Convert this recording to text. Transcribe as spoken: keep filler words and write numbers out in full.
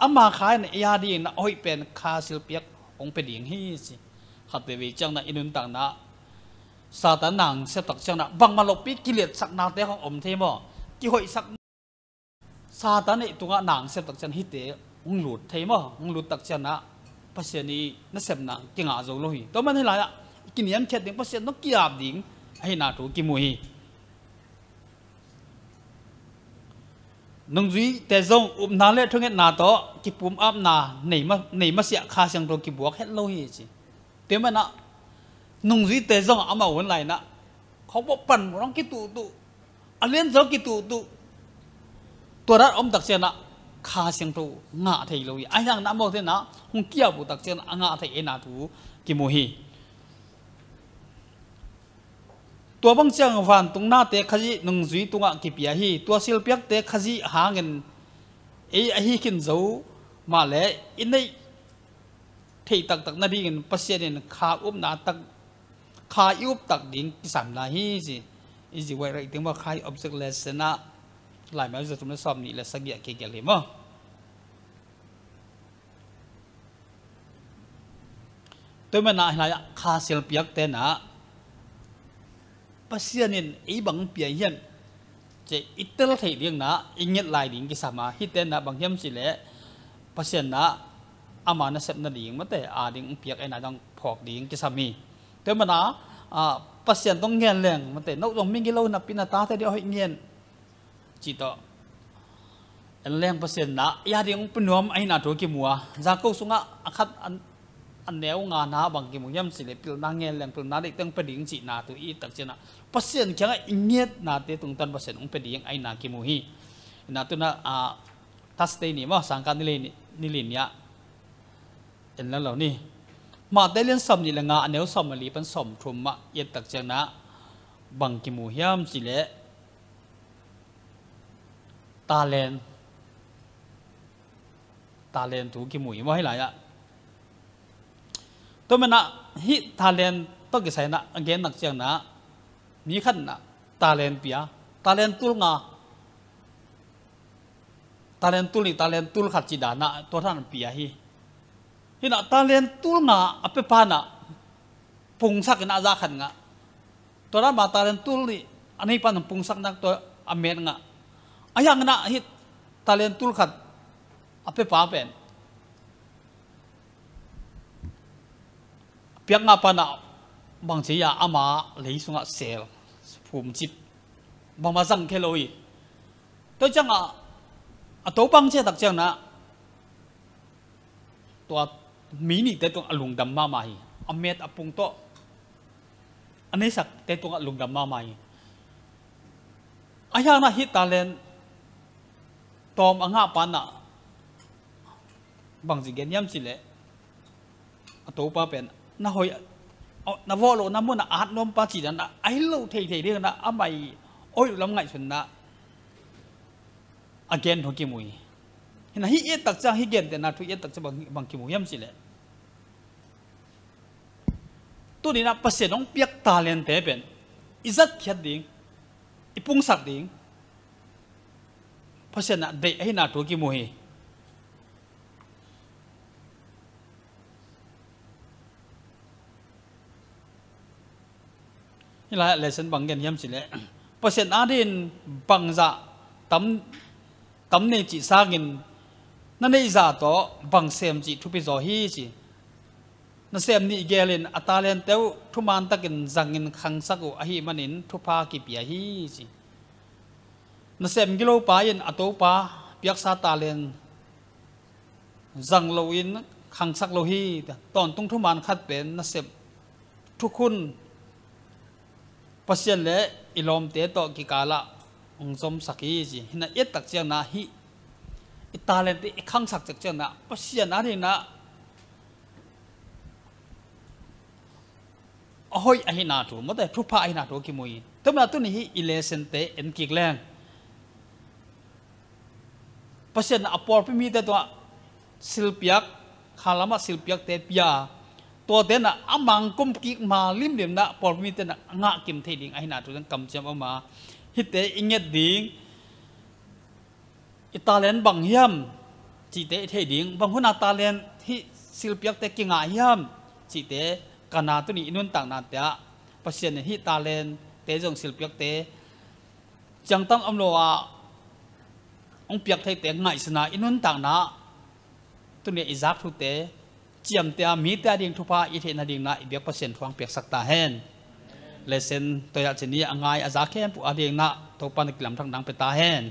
Ama kha in ei a dingin a hoih pen kha silpiak hong pia ding hi ci. Khatvei ciangin i nuntakna Satan na hong sep tak ciangin bangmah lopi kiliatsaknate hong om thei maw? Kihoihsak Satan ei tungah na hong sep tak ciangin hihte hong lut thei maw? Hong lut tak ciangin Pasian i nasepna kingah zo lo hi. Tua man hi lai-ah i kiniamkhiat ding, Pasian tawh ki-ap ding ahihna thu kimu hi. Nungzuite zong upna le thungetna tawh kipumapna nei ma, nei masiah Kha Siangtho kibuak het lo hi ci. Tua manin nungzuite zong amau hun lai-in khawng pan hong kituhtuh, a lianzaw kituhtuh, tua dan om tak ciangin Kha Siangtho ngah thei lo hi. Ahi hangin amau te in hong ki-ap uh tak ciangin a ngah thei ahihna thu kimu hi. Tua bang ciang vantung nate Khazih nungzui tungah kipia hi. Tua silpiakte Khazih hangin ei ahi khin zo mah leh i neih theih taktak nadingin Pasian in kha upna tak, kha i up tak ding kisam lai hi ci. Easy Way Writing maw, Kha i Object Lesson ah, Laimai za thum le sawm nih le sagih ah kigelh hi maw. Tua manin hih lai-ah kha silpiakte in Pasian in ei bang pia hiam ci i tel theih dingin i nget lai ding kisam a, hihte in bang hiam cih leh Pasian in ama nasep nading mate a ding piak ahihna dang phawk ding kisam hi. Tua manin, ah, Pasian tawh ngen leng mate, no zong migilo napi-in a tate ding a hoih ngen cih tawh en leng Pasian in ei a ding pia nuam ahihna thu kimu a, Jakob sungah a khat a, a neu ngana bang kimu hiam cih leh pilna ngen leng pilna deihte hong pia ding cihna thu i et tak ciangin Pasian kiangah i ngetnate tungtawn Pasian hong pia ding ahihna kimu hi. Hih na tu-in, ah, Thursday ni maw, sangkah ni li ni, ni li ni-ah en lel lo ni. Matthai lian sawm nih le nga, a neu sawm le li pan sawm thum ah i et tak ciangin bang kimu hiam cih leh talent, talent thu kimu hi maw hih lai-ah. Tua manin hih talent tawh kisai-in a gen nak ciangin mi khat in talent pia, talent tul nga, talent tul nih, talent tul khat cih dan-in tua dan pia hi. Hih na talent tul nga a pia pa in pungsak in a za khat ngah. Tua dan mah talent tul nih a nei pa in pungsak nak tua a met ngah. Ahi hangin hih talent tul khat a pia pa pen piak ngah pa in bangci a ama lei sungah sel, phumcip, bangmah zang kei lo hi. Tua ciangin a topa hong ciah tak ciangin tua mi nihte tungah a lungdam mahmah hi. A met a pung tawh a neisakte tungah a lungdam mahmah hi. Ahi hangin hih talent tawm a ngah pa in bangci gen hiam cih leh a topa pen na hoih, na vawh lohna munah a at nuam pa cih dan-in a hi lo theithei dingin amah i hoih lam ngaihsun in a gen thu kimu hi. Hih na hih i et tak ciang, hih gentehna thu i et tak ciang bang, bang kimu hiam cih leh tuni-in Pasian hong piak talente pen i zatkhiat ding, i pungsak ding Pasian in deih ahihna thu kimu hi. Hih lai-ah lesson bang gen hiam cih leh Pasian adingin bangzah tam, tam nei cih sangin na neih zah tawh bang sem cih thupi zaw hi ci. Nasem nih gelin a talente uh thuman takin zangin khangsak uh ahih manin thupha kipia hi ci. Nasem gilo pa in a topa piaksa talent zang loin khangsak lo hi. Tawntung thuman khat pen nasep thukhun Pasian le i lawmte tawh kikalah hong zomsak hi ci. Hih na i et tak ciangin hih i talente i khangsak tak ciangin Pasian adingin a hoih ahihna thu, mawte thupha ahihna thu kimu hi. Tua manin tuni hih i lessonte en kik leng Pasian in a pawlpi mite tungah silpiak, kha lamah silpiakte pia, tuate in a mang kum kik ma limlim in a pawlpi mite in a ngah kim thei ding ahihna thu in kamciam a om a, hihte i nget ding. I talent bang hiam? cihte i theih ding, bang hun a talent hih silpiakte kingah hiam cihte, ka na tuni i nuntakna te ah Pasian in hih talent te zong silpiakte ciangtang om lo ah hong piak theite ngaihsun a i nuntakna ah tuni i zak thute ciamte a mite a ding thupha i theih nading in ah i biak Pasian thu hong piaksak ta hen. Lesson tua ah cih ni a ngai a za khempeuh a ding in ah Topa in kilamdang pia ta hen.